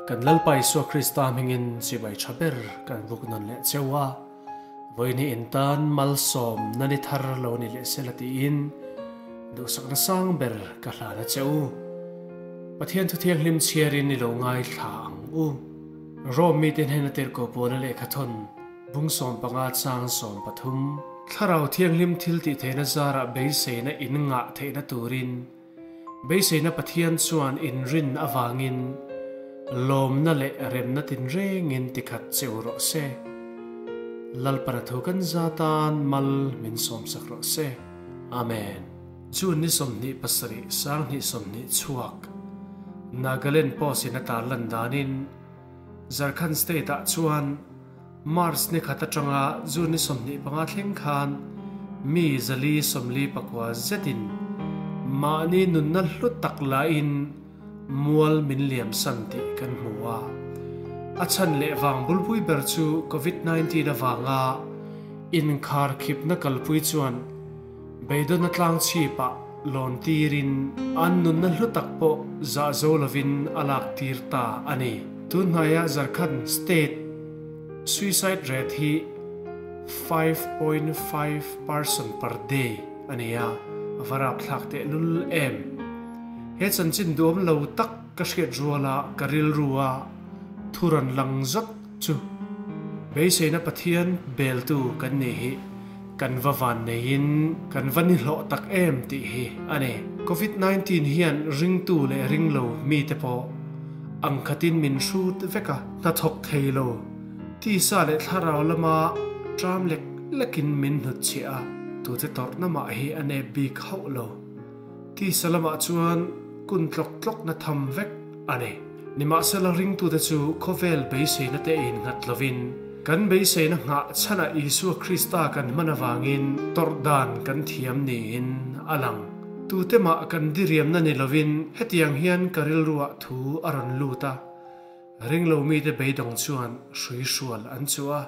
Kan Lalpa Isua Krista hmingin chibai tha ber kan buk nawn leh cheu a, vawiin in tan malsawm na ni thar lo ni leh sela tiin duhsakna sang ber ka hlan a che u. Pathian thu thianghlim chhiarin i lo ngaithla ang u. Rome mite hnena tirhkoh pawla lehkhathawn bung 15 chang 13. Thlarau Thianghlim thil tih theihna zarah beiseina in ngah theihna turin beiseina Pathian chuan inrin avangin lawmna leh remna tinrengin tikhat che u rawh se. Lalpana thu kan za tan mal min sawmsak rawh se. Amen. June ni 27 2020 chhuak Nagaland Post in a tarlan danin Jharkhand state ah chuan March ni khat atanga June ni 25 thleng khan mi 449 zetin mahni nunna hlu tak lain mual min liam san tih kan hmu a. A chhan leh vang bulpui ber chu Covid-19 avanga inkhar khipna kalpui chuan beidawna tlang chhipah lawn tirin an nunna hlu tak pawh zah zo lovin a lak tir ta a ni. Tunhnaia Jharkhand state suicide rate hi 5.5 person per day a ni a, a va rapthlak tehlul em. He chanchin duam lo tak ka hriat ruala ka rilru a thu rawn lang zat chu beiseina Pathian beltu kan nih hi kan va van neiin kan va ni hlawh tak em tih hi a ni. Covid 19 hian ringtu leh ringlo mite pawh ang khatin min hrut vek a, hnathawk thei lo tisa leh thlarau lama tram lek lekin min hnutchhiah a, tute tawrhna mah hi a nep bik hauh lo. Tisa lamah chuan kun tlawk tlawk na tham vek a ni. Nimahsela ringtute chu khawvel beiseina te innghat lovin, kan beiseina nghah chhanah Isua Krista kan hman avangin tawrh dan kan thiam niin a lang. Tute mah kan diriamna ni lovin hetiang hian ka rilruah thu a rawn lut a, Ringlo mite beidawng chuan hrui hrual an chuh a,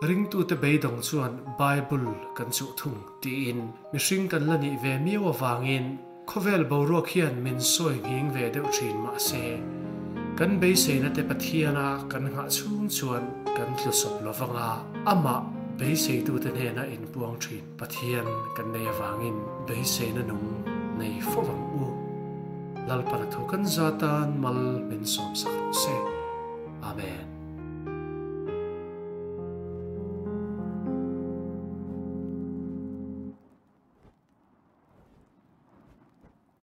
Ringtute beidawng chuan Bible kan chuh thung tiin mihring kan la nih ve miau avangin khawvel boruak hian min sawi nghing ve deuh thin mahse kan beiseina te Pathiana kan nghah chhung chuan kan tlusawp lovanga amah beiseitute hnena inpuang thin Pathian kan nei avangin beiseina nung nei fo ang u. Lalpana thu kan zatan mal min sawmsak rawh se. Amen.